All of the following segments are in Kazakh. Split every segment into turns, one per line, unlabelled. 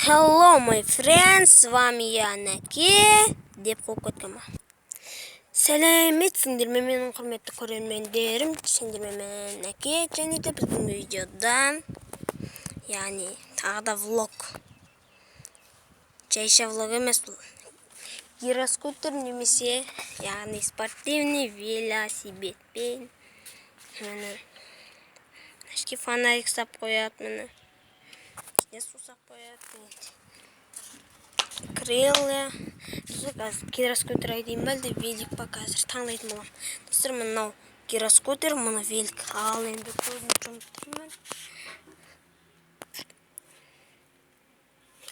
Hello, my friends, с вами я, Нәке деп қойып кеткен ба. Сәлеметсіңдер ме, менің құрметті көрермендерім, сендермен мен, Нәке, және де біздің видеода, яғни тағы да влог. Жайша влог емес бұл. Гироскутер немесе, яғни спортивный велосипедпен. Міне, ішке фонарик сап қояды, міне. Ішіне су сап қояды. Крылья. Достар, қазір гироскутер айдайын ба, әлде велик па, қазір таңдайтын боламын. Достар, мынау гироскутер, мына велик. Ал енді көзін жұмып тұрмын.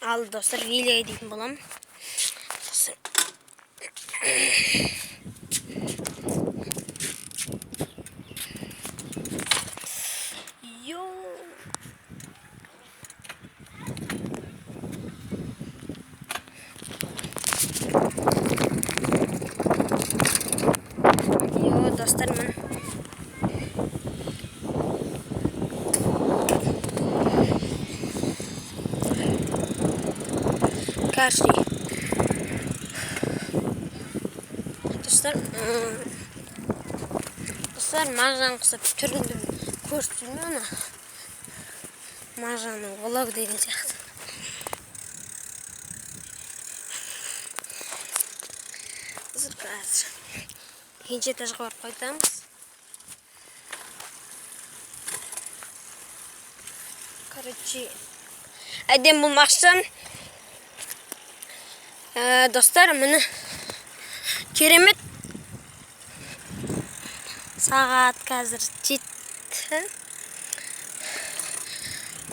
Ал, достар, велик айдайтын боламын. Достар. Йоу. Йо, достар, міне. Короче, достар, достар, Маржан құсап түрімді көріп жүрмін ана. Маржанның влог деген сияқты. Достар, қазір екінші этажға барып қайтамыз. Короче, әдемі болмақшы. Достар, міне керемет. Сағат қазір 7.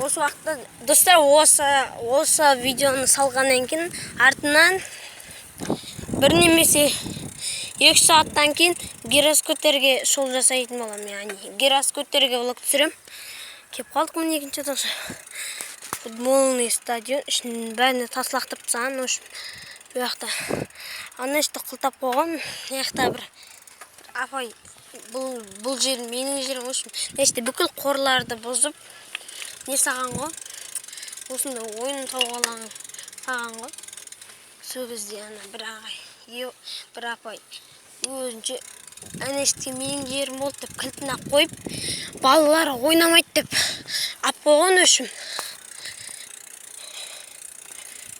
Осы уақытта, достар, осы видеоны салғаннан кейін артынан бір немесе 2 сағаттан кейін гироскутерге шоу жасайтын боламын, яғни гироскутерге влог түсіремін. Кеп қалдық міне екінші этажға. Футбольный стадион ішінің бәріне тас лақтырып тастаған, в общем, бұл жақта ана ішті құлтап қойған. Мына жақта бір апай, бұл жер менің жерім, в общем, мына іште бүкіл қорларды бұзып не салған ғой, осындай ойын тауық алаңы салған ғой. Сол кезде ана бір ағай, бір апай өзінше ана іште менің жерім болды деп кілтін алып қойып, балалар ойнамайды деп алып қойған, в общем.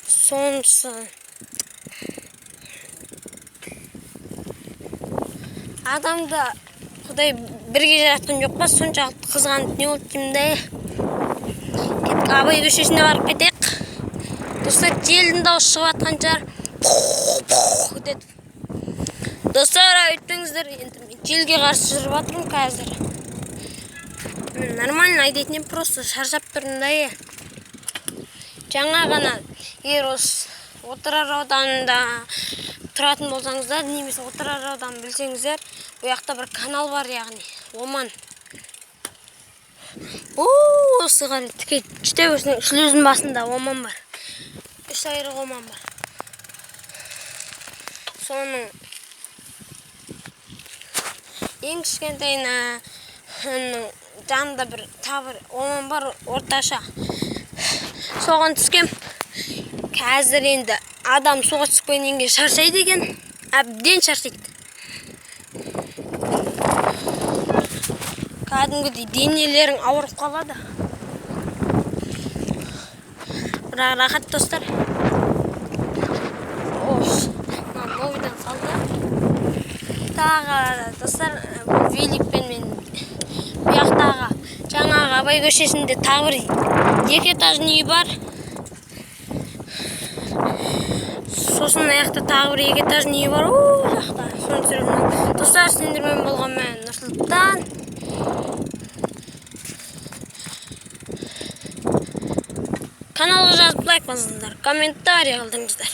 Сонысы адамды Құдай бірге жаратқан жоқ па, соншалықты қызғанып не болды деймін да. Кеттік, Абай көшесіне барып кетейік. Достар, желдің дауысы шығып жатқан шығар. Пух, пух деді. Достар, өйтпеңіздер, енді мен желге қарсы жүріп жатырмын қазір. Мен нормально айдайтын едім, просто шаршап тұрмын да. Жаңа ғана егер осы Отырар ауданында тұратын болсаңыздар, немесе Отырар ауданын білсеңіздер, бұл жақта бір канал бар, яғни Оман. О, осы қарай тіке түте берсең, шлюздің басында Оман бар. 3 айрық Оман бар. Соның ең кішкентайының жанында бір тағы бір Оман бар, орташа. Соған түскем. Қазір енді адам суға түсіп келгеннен кейін шаршайды екен, әбден шаршайды. Кәдімгідей денелерің ауырып қалады. Бірақ рахат, достар. Ош, мына новыйдан салды. Тағы, достар, бұл великпен мен бұл жақтағы жаңағы Абай көшесінде тағы бір 2 этажный үй бар. Сосын мына жақта тағы бір 2 этажный үй бар. О, жақта. Соны түсіріп жүрмін. Достар, сендермен болған мен Нұрсұлтан. Каналға жазып лайк басыңыздар, комментарий қалдырыңыздар.